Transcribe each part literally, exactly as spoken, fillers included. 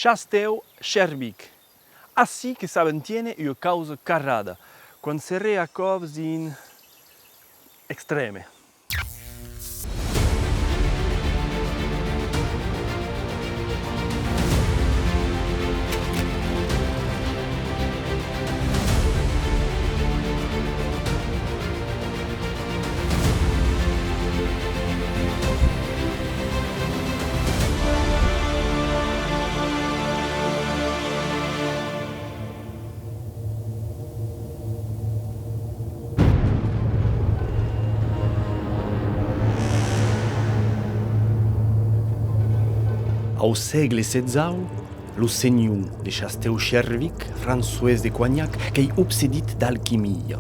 Chastèu Chervic. Ací que sabem tiéner ua causa carrada, quan seré a còps dins extrème. Au sègle setzau, lo senhor de Chastèu Chervic, François de Coignac, qu'ei obsedit d'alquimia,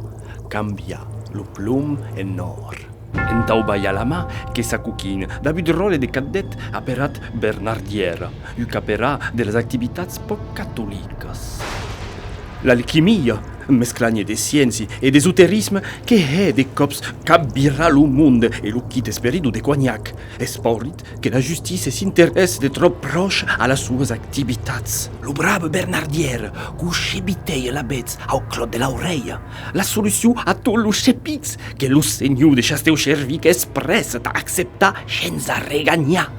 cambiar lo plomb en òr. Entau balhar la man que s'acoquina dab un dròlle de cadet aperat Bernardièra, un caperan de las activitats pòc catolicas. L'alquimia, mesclanha de sciéncia e d'esoterisme, que hè de còps capvirar lo monde e lo quite esperit de Coignac, espaurit que la justícia s'interèsse de tròp pròche a las suas activitats. Lo brave Bernardièra, qu'o chebiteja alavetz au clòt de l'aurelha la solucion a tots los chepics que lo senhor de Chastèu Chervic es prèst a acceptar shens arreganhar.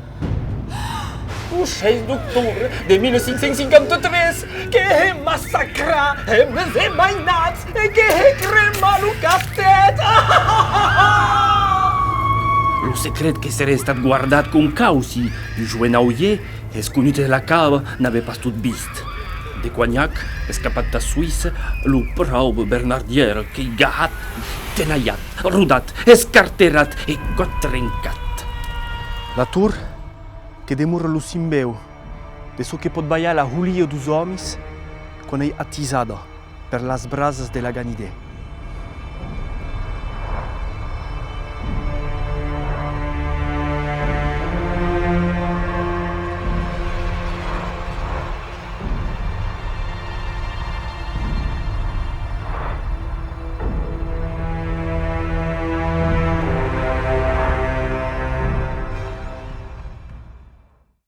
Lo sheis d'octobre de mil cinc cents cinquanta-tres, que hè massacrar e mes e mainats e que hè cremar lo castèth. Lo secret que seré estat guardat com cau si un joen aulhèr esconut en la cava n'avè pas tot vist. De Coignac, escapat tà Suïssa, lo praube Bernardièra qu'ei gahat, tenalhat, rodat, escarterat e còth trencat. La tor que demora lo simbèu de çò que pòt balhar la holia deus òmis quan ei atisada per las brasas de l'aganidèr.